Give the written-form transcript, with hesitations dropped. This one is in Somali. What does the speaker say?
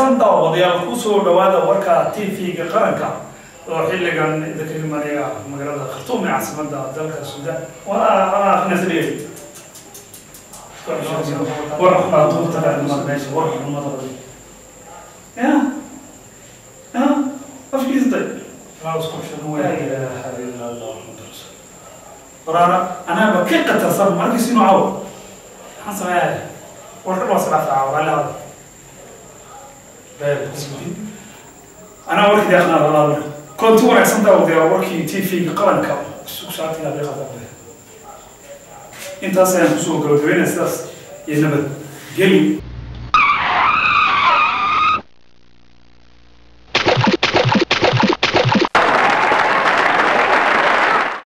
Wanaagsan daawadayaal, kusoo dhawaada warka TV-ga qaranka oo xilligan idinka imanaya magaalada Khartuum ee caasimadda dalka Suudaan. Waa war baa duurta dhacmad meesha, war xumada badan ya ya afkiisa day. Laa ilaaha illa Allah Muhammad rasuul. Waraana anaaba ka qatarsan markiis inuu cawo maxaan sameeyaa? Warka waa sadhaafaa walaalaha anaa warkii deeqnaa walaal. Koonti wanaagsan daawadayaal, warkii TV-ga qaranka sugsaatiga deeqada intaas ayaan kusoo gabagabeynaya. Sidaas iyo nabad geli.